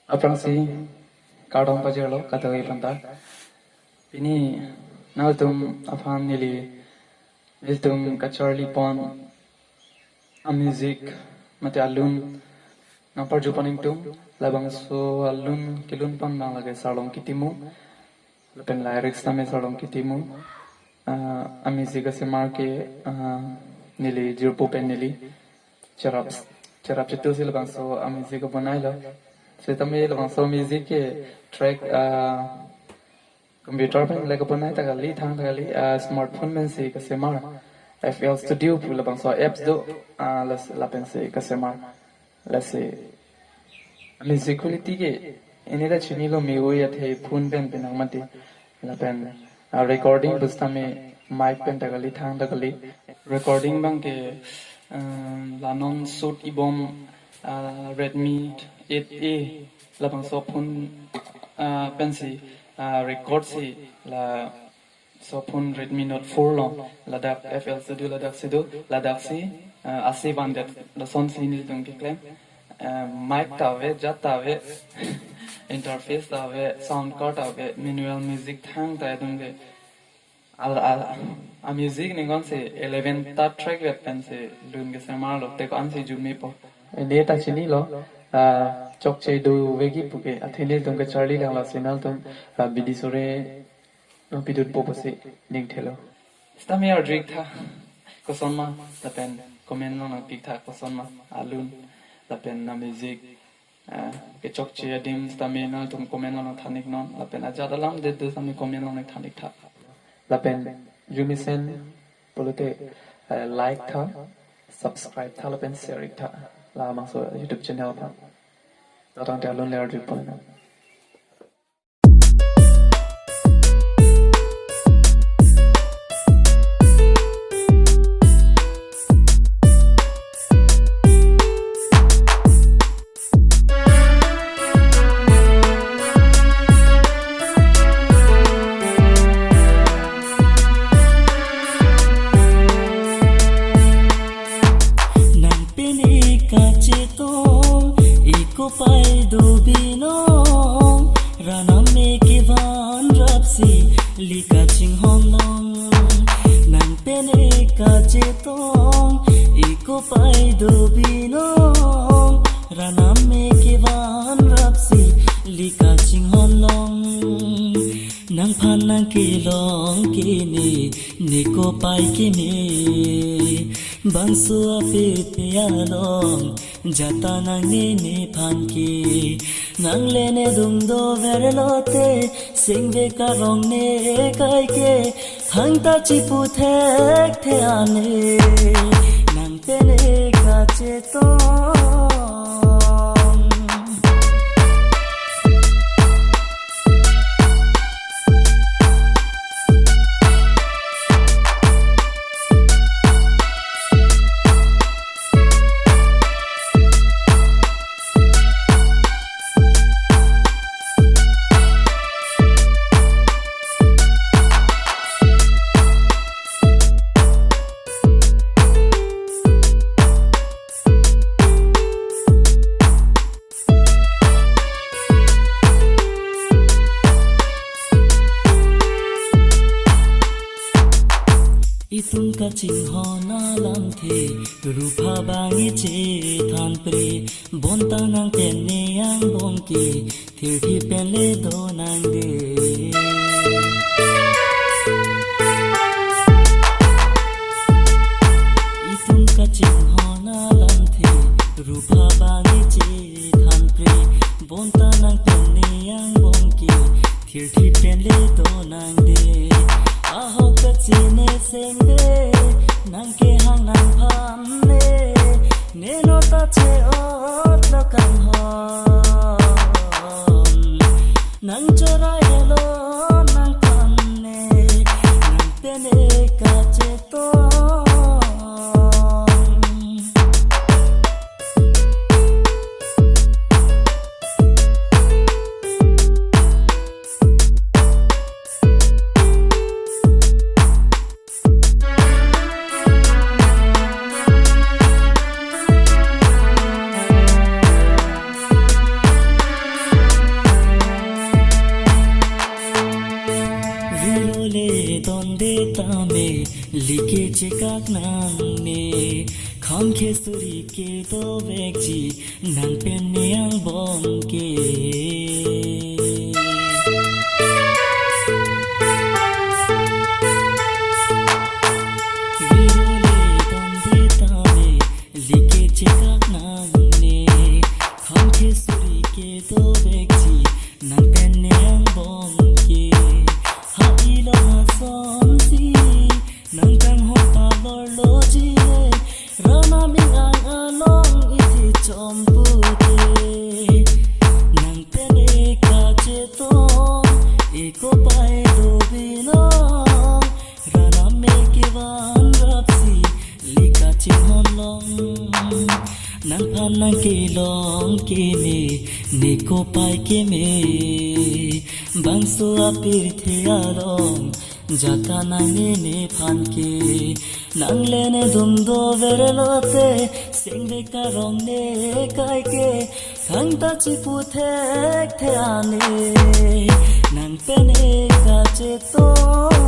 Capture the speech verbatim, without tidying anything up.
Aphrangsi kardom pajirlo kadokave aphanta. Pini nangtum aphan neli, nelitum kacharli pon a-music mate alun nangparju pon ingtung, labangso alun kelun pon abang lake Sarlongki Timung, lapen lyrics tame Sarlongki Timung. Ah, a-music asemar ke, ah, neli jirpo pen neli cherap, cherap chetu si labangso a-music abonailo. Setame labangso music ke track, ah, computer pen le kabonai ta kali, thang ta kali, ah, smartphone pensi kasemar. F L Studio pu labangso apps do, ah, las-, lapensi kasemar. Lasi music quality ke neli ta chinilo, me-oi athe phone pen penang mati. Lapen, ah, recording pusitame mic pen ta kali, thang ta kali. Recording abang ke, ah, la non shoot ibom, ah, Redmi eight A, labangso phone, ah, pensi, ah, record si la so phone Redmi Note four along, ladak F L Studio ladak si do, ladak si, ah, ase vandet, lasonsi nelitum keklem. Ah, mic ta ave, jat ta ave, interface ta ave, sound card ta ave, manual music thang ta atum ke. Al, al, a-music ningkan si eleven ta track vet pensi lun kesemarlo, te ko-ansi jumepo. Neli ta chinilo, ah, chokche dovekji puke, athe nelitum kacharli lang lasi nangtum, ah, bidi sore nangpidunpo pusi ning thelo. Setame arju-ik tha, kosonma, lapen comment along nangpi-ik tha, kosonma, alun, lapen a-music, ah, kechokche adim setame nangtum comment along nangthan-iknon, lapen ajat alam det do setame comment along nangthan-ik tha. Lapen arjumesen pulote, eh, like tha, subscribe tha, lapen share-ik tha, labangso YouTube channel aphan. Datang te alun le arju pon nang. Nang pine kachetong, iko pai do binong, ranam me kevan rapsi, li kachinghon long. Nang pine kachetong, iko pai do binong, ranam me kevan rapsi, li kachinghon long. Nangphan nangkelong keme, ne ko pai keme, bangso ape pe along, jat ta nangne nephan ke. Nang le ne dum dover lote, sengve karong ne kai ke, thangta chipu thekthe ane, nang pine kachetong. Itum kachinghon alamthe, rupha bang ichethan pre, bonta nang pen ne angbong ke, thirthi pen le do nang de. Itum kachinghon alamthe, rupha bang ichethan pre, bonta nang pen ne angbong ke, thirthi pen le do nang de. Ahok kachine sengve, nang kehang nangphan le, ne no ta che-otlo kanghon. Nang chorai lo nangphan le, nang pine kachetong. Like chekak nangne, kham khesuri kedovekji, nang pen ne angbong ke. Virole tongde tame, like chekak nangne, kham khesuri kedovekji, nang pen ne angbong ke. Ha ilong asonsi, nang kanghon palorloji, Ranami ang along isi chompu ke. Nang pen kachetong, eko pai do binong, Ranami kevan rapsi, like chinghon long. Nangphan nang kelong keme, neko pai keme, bangso apirthe along, jata nangne nephan ke. Nang le ne dum dover lote, sengve karong ne kai ke, thangta chipu thekthe ane, nang pen kachetong.